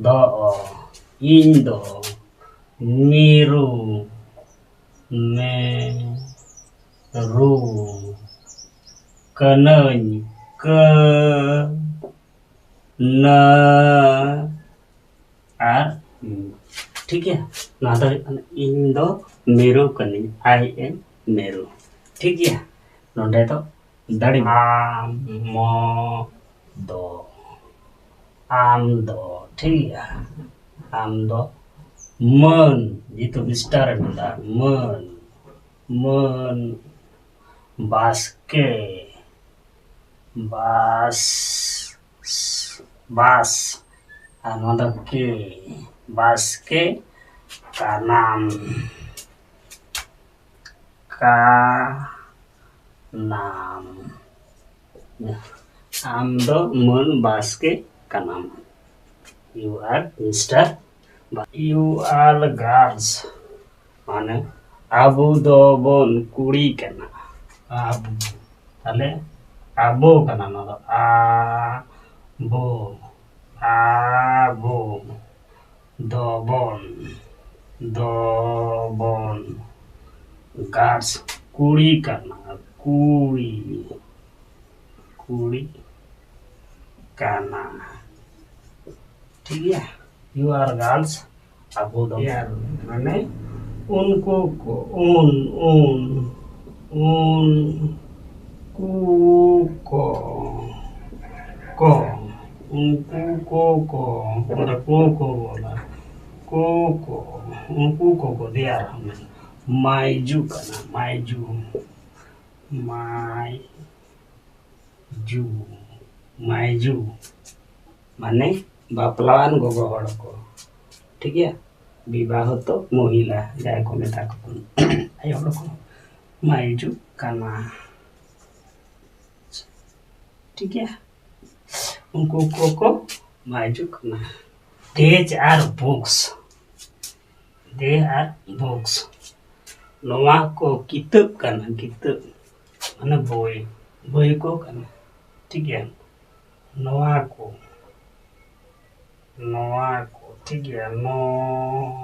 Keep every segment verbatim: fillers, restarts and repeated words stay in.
ᱫᱚ, ᱤᱧ ᱫᱚ, ᱢᱤᱨᱩ, ᱢᱮ, ᱨᱩ, ᱠᱟᱹᱱᱟᱹᱧ, ᱠᱟᱹ, ᱱᱟᱹ, ᱟᱨ ᱴᱷᱤᱠ ᱜᱮᱭᱟ᱾ ᱱᱚᱣᱟ ᱫᱚ ᱦᱩᱭᱩᱜ ᱠᱟᱱᱟ, ᱤᱧ ᱫᱚ ᱢᱤᱨᱩ ᱠᱟᱹᱱᱟᱹᱧ, I am ᱢᱤᱨᱩ᱾ ᱴᱷᱤᱠ ᱜᱮᱭᱟ᱾ ᱱᱚᱰᱮ ᱫᱚ ᱫᱟᱲᱮ ᱟᱢ ᱢᱚ ᱫᱚ ᱟᱢ ᱫᱚ ᱴᱷᱤᱠ ᱜᱮᱭᱟ᱾ ᱟᱢ ᱫᱚ ᱢᱟᱹᱱ, ᱡᱮᱦᱮᱛᱩ ᱢᱤᱥᱴᱟᱨ ᱮ ᱢᱮᱱᱫᱟ, ᱢᱟᱹᱱ, ᱢᱟᱹᱱ ᱵᱟᱥᱠᱮ, ᱵᱟᱥ, ᱵᱟᱥ, ᱟᱨ ᱱᱚᱣᱟ ᱫᱚ ᱠᱮ, ᱵᱟᱥᱠᱮ ᱠᱟᱱᱟᱢ᱾ ᱠᱟᱱᱟᱢ᱾ ᱟᱢ ᱫᱚ ᱢᱟᱹᱱ ᱵᱟᱥᱠᱮ ᱠᱟᱱᱟᱢ᱾ You are Mister Ba-, you are girls. ᱢᱟᱱᱮ ᱟᱵᱚ ᱫᱚᱵᱚᱱ ᱠᱩᱲᱤ ᱠᱟᱱᱟ᱾ ᱟᱵᱚ᱾ ᱛᱟᱦᱞᱮ ᱟᱵᱚ ᱠᱟᱱᱟ ᱱᱚᱣᱟ ᱫᱚ᱾ ᱟ, ᱵᱚ᱾ ᱟᱵᱚ᱾ ᱫᱚᱵᱚᱱ, ᱫᱚᱵᱚᱱ, girls, ᱠᱩᱲᱤ ᱠᱟᱱᱟ, ᱠᱩᱲᱤ, ᱠᱩᱲᱤ ᱠᱟᱱᱟ᱾ ᱴᱷᱤᱠ ᱜᱮᱭᱟ? You are girls, ᱟᱵᱚ ᱫᱚ ᱢᱟᱱᱮ ᱩᱱᱠᱩ ᱠᱚ, ᱩᱱ, ᱩᱱ, ᱩᱱ, ᱠᱩ ᱠᱚ, ᱠᱚ, ᱩᱱᱠᱩ ᱠᱚ ᱠᱚ, ᱚᱸᱰᱮ ᱠᱚ ᱠᱚ ᱵᱚᱞᱟ, ᱠᱚ ᱠᱚ, ᱩᱱᱠᱩ ᱠᱚ ᱠᱚ, they are ᱢᱟᱭᱡᱩ ᱠᱟᱱᱟ, ᱢᱟᱭᱡᱩ, ᱢᱟᱭ ᱡᱩ, ᱢᱟᱭᱡᱩ, ᱢᱟᱱᱮ ᱵᱟᱯᱞᱟᱣᱟᱱ ᱜᱚᱜᱚ ᱦᱚᱲ ᱠᱚ, ᱴᱷᱤᱠ ᱜᱮᱭᱟ? ᱵᱤᱵᱟᱦᱚᱛᱚ ᱢᱚᱦᱤᱞᱟ ᱡᱟᱦᱟᱸᱭ ᱠᱚ ᱢᱮᱛᱟ ᱠᱚ ᱠᱟᱱᱟ, ᱟᱭᱳ ᱦᱚᱲ ᱠᱚ, ᱢᱟᱭᱡᱩ ᱠᱟᱱᱟ᱾ ᱴᱷᱤᱠ ᱜᱮᱭᱟ? ᱩᱱᱠᱩ ᱠᱚ ᱠᱚ ᱢᱟᱭᱡᱩ ᱠᱟᱱᱟ᱾ These are books. They are books. ᱱᱚᱣᱟ ᱠᱚ ᱠᱤᱛᱟᱹᱵ ᱠᱟᱱᱟ, ᱠᱤᱛᱟᱹᱵ ᱢᱟᱱᱮ ᱵᱳᱭ, ᱵᱳᱭ ᱠᱚ ᱠᱟᱱᱟ᱾ ᱴᱷᱤᱠ ᱜᱮᱭᱟ? ᱱᱚᱣᱟ ᱠᱚ, ᱱᱚᱣᱟ ᱴᱷᱤᱠ ᱜᱮᱭᱟ, ᱱᱚᱣᱟ,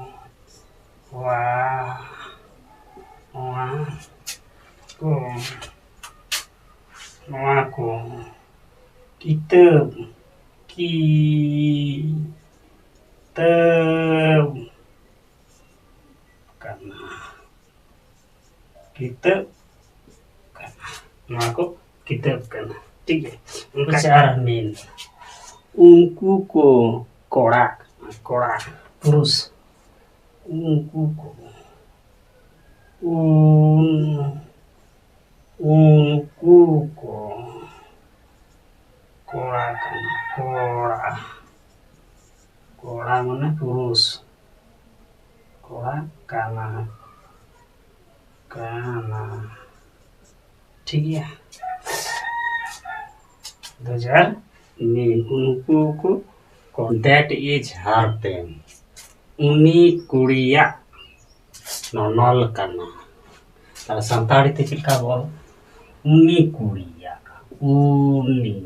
ᱱᱚᱣᱟ ᱠᱚ, ᱱᱚᱣᱟ ᱠᱚ ᱠᱤᱛᱟᱹᱵ, ᱠᱤᱛᱟᱹᱵ ᱠᱟᱱᱟ, ᱠᱤᱛᱟᱹᱵ ᱠᱟᱱᱟ, ᱱᱚᱣᱟ ᱠᱚ ᱠᱤᱛᱟᱹᱵ ᱠᱟᱱᱟ᱾ ᱴᱷᱤᱠ ᱜᱮᱭᱟ, ᱚᱱᱠᱟ ᱟᱨ ᱢᱮᱱ, ᱩᱱᱠᱩ ᱠᱚ ᱠᱚᱲᱟ, ᱠᱚᱲᱟ, ᱯᱩᱨᱩᱥ, ᱩᱱᱠᱩ ᱠᱚ, ᱩᱱ, ᱩᱱᱠᱩ ᱠᱚ ᱠᱚᱲᱟ ᱠᱟᱱᱟ, ᱠᱚᱲᱟ, ᱠᱚᱲᱟ ᱢᱟᱱᱮ ᱯᱩᱨᱩᱥ, ᱠᱚᱲᱟ ᱠᱟᱱᱟ, ᱠᱟᱱᱟ᱾ ᱴᱷᱤᱠ ᱜᱮᱭᱟ, ᱫᱩ ᱦᱟᱡᱟᱨ ᱢᱤᱫ, ᱩᱱᱠᱩ ᱠᱚ, that is her pen, ᱩᱱᱤ ᱠᱩᱲᱤᱭᱟᱜ ᱱᱚᱱᱚᱞ ᱠᱟᱱᱟ᱾ ᱛᱟᱦᱞᱮ ᱥᱟᱱᱛᱟᱲᱤ ᱛᱮ ᱪᱮᱫ ᱞᱮᱠᱟ ᱵᱚᱞ? ᱩᱱᱤ ᱠᱩᱲᱤᱭᱟᱜ, ᱩᱱᱤ,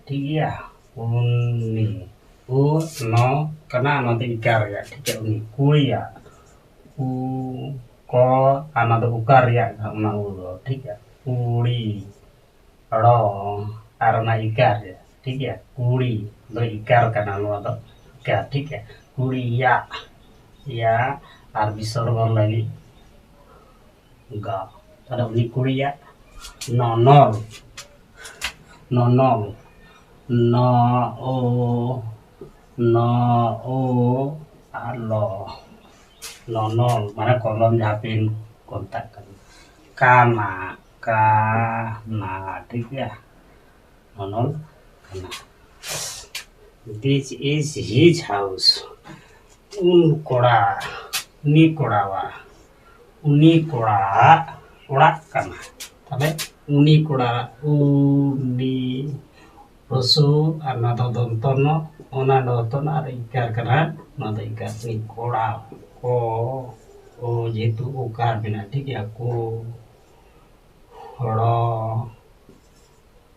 ᱴᱷᱤᱠ ᱜᱮᱭᱟ, ᱩᱱᱤ, ᱩ, ᱱᱚ ᱠᱟᱱᱟ, ᱱᱚᱣᱟ ᱫᱚ ᱤᱠᱟᱨ ᱨᱮᱭᱟᱜ, ᱴᱷᱤᱠ ᱜᱮᱭᱟ, ᱩᱱᱤ ᱠᱩᱲᱤᱭᱟᱜ, ᱩ, ᱠᱚ, ᱟᱨ ᱱᱚᱣᱟ ᱫᱚ ᱩᱠᱟᱨ ᱨᱮᱭᱟᱜ ᱠᱟᱱᱟ, ᱚᱱᱟ ᱩ ᱫᱚ, ᱴᱷᱤᱠ ᱜᱮᱭᱟ, ᱠᱩᱲᱤ, ᱲᱚ, ᱟᱨ ᱚᱱᱟ ᱤᱠᱟᱨ ᱨᱮ, ᱴᱷᱤᱠ ᱜᱮᱭᱟ, ᱠᱩᱲᱤ ᱫᱚ ᱤᱠᱟᱨ ᱠᱟᱱᱟ, ᱱᱚᱣᱟ ᱫᱚ ᱤᱠᱟᱨ, ᱴᱷᱤᱠ ᱜᱮᱭᱟ, ᱠᱩᱲᱤᱭᱟᱜ, ᱭᱟ, ᱟᱨ ᱵᱤᱥᱚᱨᱜᱚ ᱞᱟᱹᱜᱤᱫ ᱜᱟ, ᱛᱟᱦᱞᱮ ᱩᱱᱤ ᱠᱩᱲᱤᱭᱟᱜ ᱱᱚᱱᱚᱞ, ᱱᱚᱱᱚᱞ, ᱱᱚ, ᱳ, ᱱᱚ, ᱳ, ᱟᱨ ᱞᱚ, ᱱᱚᱱᱚᱞ, ᱢᱟᱱᱮ ᱠᱚᱞᱚᱢ ᱡᱟᱦᱟᱸ ᱯᱮᱱ ᱠᱚ ᱢᱮᱛᱟᱜ ᱠᱟᱱᱟ, ᱠᱟᱱᱟ, ᱠᱟᱱᱟ, ᱴᱷᱤᱠ ᱜᱮᱭᱟ, ᱱᱚᱱᱚᱞ ᱠᱟᱱᱟ᱾ This is his house. ᱩᱱ ᱠᱚᱲᱟ, ᱩᱱᱤ ᱠᱚᱲᱟᱣᱟᱜ, ᱩᱱᱤ ᱠᱚᱲᱟᱣᱟᱜ ᱚᱲᱟᱜ ᱠᱟᱱᱟ᱾ ᱛᱟᱦᱞᱮ ᱩᱱᱤ ᱠᱚᱲᱟ, ᱩᱱᱤ, ᱦᱨᱚᱥᱣ, ᱟᱨ ᱱᱚᱣᱟ ᱫᱚ ᱫᱚᱱᱛᱚ ᱱᱚ, ᱚᱱᱟ ᱫᱚᱱᱛᱚ ᱱᱚ ᱟᱨ ᱤᱠᱟᱨ ᱠᱟᱱᱟ, ᱱᱚᱣᱟ ᱫᱚ ᱤᱠᱟᱨ, ᱩᱱᱤ ᱠᱚᱲᱟ, ᱠᱚ, ᱳ, ᱡᱮᱦᱮᱛᱩ ᱳᱠᱟᱨ ᱢᱮᱱᱟᱜᱼᱟ, ᱴᱷᱤᱠ ᱜᱮᱭᱟ, ᱠᱚ, ᱲᱚ,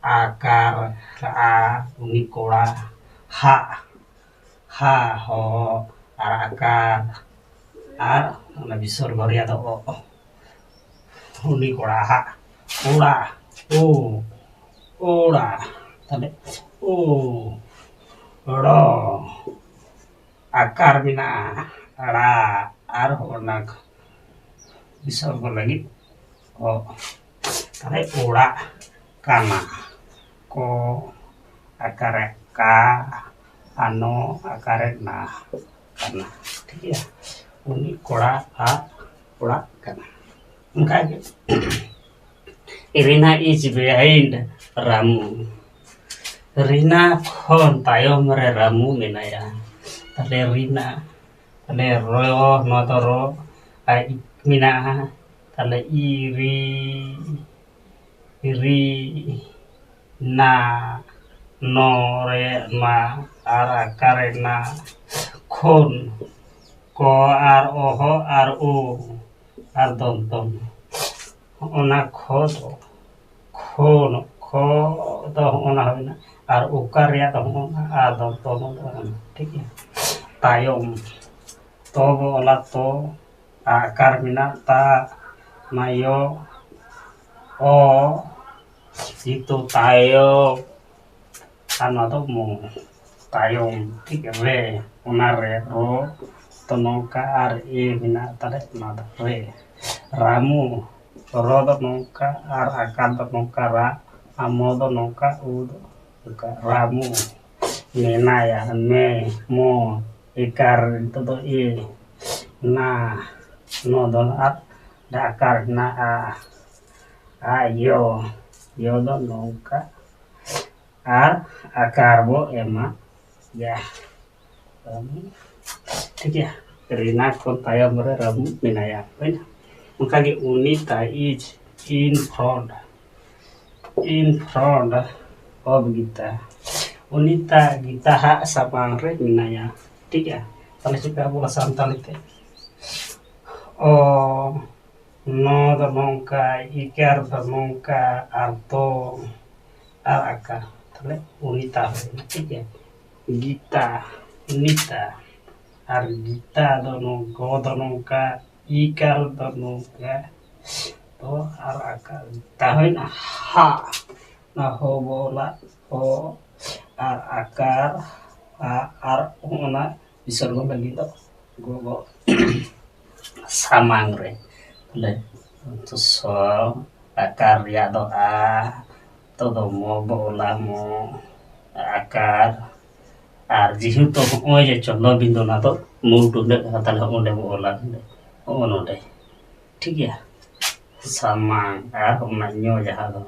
ᱟᱠᱟᱨ, ᱟ, ᱩᱱᱤ ᱠᱚᱲᱟ, ᱦᱟᱜ, ᱦᱟ, ᱦᱚ, ᱟᱨ ᱟᱠᱟᱨ, ᱟᱨ ᱚᱱᱟ ᱵᱤᱥᱚᱨᱜᱚ ᱨᱮᱭᱟᱜ ᱫᱚ ᱚ᱾ ᱩᱱᱤ ᱠᱚᱲᱟ ᱦᱟᱜ, ᱚᱲᱟ, ᱳ, ᱚᱲᱟ, ᱛᱟᱦᱞᱮ ᱳ, ᱲᱚ, ᱟᱠᱟᱨ ᱢᱮᱱᱟᱜᱼᱟ, ᱲᱟ, ᱟᱨ ᱚᱱᱟ ᱵᱤᱥᱚᱨᱜᱚ ᱞᱟᱹᱜᱤᱫ ᱚ᱾ ᱛᱟᱦᱞᱮ ᱚᱲᱟᱜ ᱠᱟᱱᱟ, ᱠᱚ ᱟᱠᱟᱨᱮ ᱠᱟ, ᱟᱱᱚ ᱟᱠᱟᱨᱮ ᱱᱟ, ᱠᱟᱱᱟ᱾ ᱴᱷᱤᱠ ᱜᱮᱭᱟ, ᱩᱱᱤ ᱠᱚᱲᱟ ᱟᱜ ᱚᱲᱟᱜ ᱠᱟᱱᱟ᱾ ᱚᱱᱠᱟᱜᱮ ᱨᱤᱱᱟ is behind ᱨᱟᱢᱩ᱾ ᱨᱤᱱᱟ ᱠᱷᱚᱱ ᱛᱟᱭᱚᱢ ᱨᱮ ᱨᱟᱢᱩ ᱢᱮᱱᱟᱭᱟ᱾ ᱛᱟᱦᱞᱮ ᱨᱤᱱᱟ, ᱛᱟᱦᱞᱮ ᱨᱚ, ᱱᱚᱣᱟ ᱫᱚ ᱨᱚ, ᱟᱨ ᱤ ᱢᱮᱱᱟᱜᱼᱟ᱾ ᱛᱟᱦᱞᱮ ᱤ, ᱨᱤ, ᱨᱤ, ᱱᱟ, ᱱᱚ ᱨᱮ ᱱᱟ, ᱟᱨ ᱟᱠᱟᱨᱮ ᱱᱟ, ᱠᱷᱚᱱ, ᱠᱚ ᱟᱨ ᱚᱦᱚ ᱟᱨ ᱳ, ᱟᱨ ᱫᱚᱱᱛᱚᱱ᱾ ᱚᱱᱟ ᱠᱷᱚ ᱫᱚ ᱠᱷᱚᱱ, ᱠᱷᱚ ᱫᱚ ᱦᱚᱸᱜᱼᱚ ᱱᱟ ᱦᱩᱭᱱᱟ, ᱟᱨ ᱩᱠᱟᱨ ᱨᱮᱭᱟᱜ ᱫᱚ ᱦᱚᱸᱜᱼᱚ ᱱᱟ, ᱟᱨ ᱫᱚᱱᱛᱚᱱ ᱫᱚ ᱦᱚᱸᱜᱼᱚ ᱱᱟ, ᱴᱷᱤᱠ ᱜᱮᱭᱟ᱾ ᱛᱟᱭᱚᱢ, ᱛᱚ ᱵᱚ ᱚᱞᱟ ᱛᱚ, ᱟᱠᱟᱨ ᱢᱮᱱᱟᱜ ᱛᱟ, ᱢᱟᱭᱚ, ᱚ, ᱠᱤᱱᱛᱩ ᱛᱟᱭᱚᱢ, ᱟᱨ ᱱᱚᱣᱟ ᱫᱚ ᱢᱚ, ᱛᱟᱭᱚᱢ, ᱴᱷᱤᱠ ᱨᱮ, ᱚᱱᱟ ᱨᱮ ᱨᱚ ᱫᱚ ᱱᱚᱝᱠᱟ ᱟᱨ ᱮ ᱢᱮᱱᱟᱜ ᱛᱟᱞᱮ, ᱚᱱᱟ ᱫᱚ ᱨᱮ᱾ ᱨᱟᱢᱩ, ᱨᱚ ᱫᱚ ᱱᱚᱝᱠᱟ ᱟᱨ ᱟᱠᱟᱨ ᱫᱚ ᱱᱚᱝᱠᱟ, ᱨᱟ, ᱟᱨ ᱢᱚ ᱫᱚ ᱱᱚᱝᱠᱟ, ᱩ ᱫᱚ ᱱᱚᱝᱠᱟ᱾ ᱨᱟᱢᱩ ᱢᱮᱱᱟᱭᱟ, ᱢᱮ, ᱢᱚ, ᱮᱠᱟᱨ ᱱᱤᱛᱚᱜ ᱫᱚ ᱮ, ᱱᱟ, ᱱᱚ ᱫᱚ ᱟᱨ ᱟᱠᱟᱨ ᱦᱮᱱᱟᱜᱼᱟ᱾ ᱟ, ᱭᱚ, ᱭᱚ ᱫᱚ ᱱᱚᱝᱠᱟ ᱟᱨ ᱟᱠᱟᱨ ᱵᱚ ᱮᱢᱟ ᱭᱟ᱾ ᱴᱷᱤᱠ ᱜᱮᱭᱟ, ᱨᱤᱱᱟ ᱠᱷᱚᱱ ᱛᱟᱭᱚᱢ ᱨᱮ ᱨᱟᱢᱩ ᱢᱮᱱᱟᱭᱟ, ᱦᱩᱭᱱᱟ᱾ ᱚᱱᱠᱟᱜᱮ ᱩᱱᱤ ᱛᱟ is in front, in front of ᱜᱤᱛᱟ᱾ ᱩᱱᱤ ᱛᱟ ᱜᱤᱛᱟ ᱦᱟᱜ ᱥᱟᱢᱟᱝ ᱨᱮ ᱢᱮᱱᱟᱭᱟ᱾ ᱴᱷᱤᱠ ᱜᱮᱭᱟ, ᱛᱟᱦᱞᱮ ᱪᱮᱫ ᱞᱮᱠᱟ ᱵᱚᱞᱟ ᱥᱟᱱᱛᱟᱲᱤ ᱛᱮ? ᱚ, ᱱᱚ ᱫᱚ ᱱᱚᱝᱠᱟ, ᱤᱠᱟᱨ ᱫᱚ ᱱᱚᱝᱠᱟ, ᱟᱨ ᱫᱚ, ᱟᱨ ᱟᱠᱟ, ᱛᱟᱦᱞᱮ ᱩᱱᱤ ᱛᱟ ᱦᱩᱭᱱᱟ, ᱴᱷᱤᱠ ᱜᱮᱭᱟ᱾ ᱜᱤᱛᱟ, ᱱᱤᱛᱟ᱾ ᱟᱨ ᱜᱤᱛᱟ ᱫᱚ ᱱᱚ-, ᱜᱚ ᱫᱚ ᱱᱚᱝᱠᱟ, ᱤᱠᱟᱨ ᱫᱚ ᱱᱚᱝᱠᱟ, ᱛᱚ ᱟᱨ ᱟᱠᱟᱨ ᱜᱤᱛᱟ ᱦᱩᱭᱱᱟ ᱦᱟ᱾ ᱚᱱᱟ ᱦᱚ ᱵᱚ ᱚᱞᱟ, ᱦᱚ ᱟᱨ ᱟᱠᱟᱨ, ᱟ ᱟᱨ ᱚᱱᱟ ᱵᱤᱥᱚᱨᱜᱚ ᱞᱟᱹᱜᱤᱫ ᱫᱚ ᱜᱚ ᱵᱚ ᱥᱟᱢᱟᱝ ᱨᱮ᱾ ᱛᱟᱦᱞᱮ ᱥᱚ ᱟᱠᱟᱨ ᱨᱮᱭᱟᱜ ᱫᱚ ᱟ, ᱛᱚ ᱫᱚ ᱢᱚ ᱵᱚ ᱚᱞᱟ ᱢᱚ, ᱟᱠᱟᱨ᱾ ᱟᱨ ᱡᱮᱦᱮᱛᱩ ᱦᱚᱸᱜᱼᱚᱭ ᱡᱮ ᱪᱚᱱᱫᱨᱚ ᱵᱤᱱᱫᱩ, ᱚᱱᱟ ᱫᱚ ᱢᱩ ᱴᱩᱰᱟᱹᱜ ᱠᱟᱱᱟ, ᱛᱟᱦᱞᱮ ᱦᱚᱸᱜᱼᱚ ᱱᱚᱸᱰᱮ ᱵᱚ ᱚᱞᱟ, ᱱᱚᱸᱰᱮ, ᱦᱚᱸᱜᱼᱚ ᱱᱚᱸᱰᱮ, ᱴᱷᱤᱠ ᱜᱮᱭᱟ᱾ ᱥᱟᱢᱟᱝ ᱟᱨ ᱚᱱᱟ ᱧᱚ ᱡᱟᱦᱟᱸ ᱫᱚ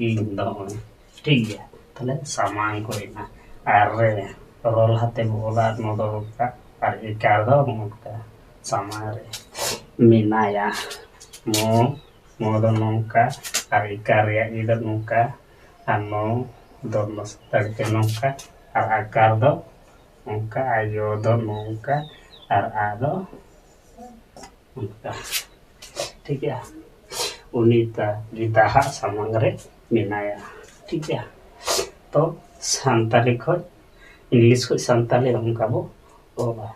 ᱤᱧ ᱫᱚ ᱦᱚᱸᱜᱼᱚᱭ, ᱴᱷᱤᱠ ᱜᱮᱭᱟ᱾ ᱛᱟᱦᱞᱮ ᱥᱟᱢᱟᱝ ᱠᱚ ᱦᱩᱭᱱᱟ᱾ ᱟᱨ ᱨᱮ, ᱨᱚ ᱞᱟᱦᱟᱛᱮ ᱵᱚ ᱚᱞᱟ, ᱱᱚᱣᱟ ᱫᱚ ᱱᱚᱝᱠᱟ, ᱟᱨ ᱤᱠᱟᱨ ᱫᱚ ᱱᱚᱝᱠᱟ, ᱥᱟᱢᱟᱝ ᱨᱮ ᱢᱮᱱᱟᱭᱟ᱾ ᱢᱚ, ᱢᱚ ᱫᱚ ᱱᱚᱝᱠᱟ, ᱟᱨ ᱤᱠᱟᱨ ᱨᱮᱭᱟᱜ ᱤ ᱫᱚ ᱱᱚᱝᱠᱟ, ᱟᱨ ᱱᱚ ᱫᱚ ᱥᱟᱱᱛᱟᱲᱤ ᱛᱮ ᱱᱚᱝᱠᱟ, ᱟᱨ ᱟᱠᱟᱨ ᱫᱚ ᱱᱚᱝᱠᱟ, ᱟᱭᱳ ᱫᱚ ᱱᱚᱝᱠᱟ, ᱟᱨ ᱟ ᱫᱚ ᱱᱚᱝᱠᱟ᱾ ᱴᱷᱤᱠ ᱜᱮᱭᱟ, ᱩᱱᱤ ᱛᱟ-, ᱜᱤᱫᱟᱦᱟᱜ ᱥᱟᱢᱟᱝ ᱨᱮ ᱢᱮᱱᱟᱭᱟ᱾ ᱴᱷᱤᱠ ᱜᱮᱭᱟ, ᱛᱚ ᱥᱟᱱᱛᱟᱲᱤ ᱠᱷᱚᱡ, ᱤᱝᱞᱤᱥ ᱠᱷᱚᱡ ᱥᱟᱱᱛᱟᱲᱤ ᱚᱱᱠᱟ ᱵᱚ ᱚᱞᱟ᱾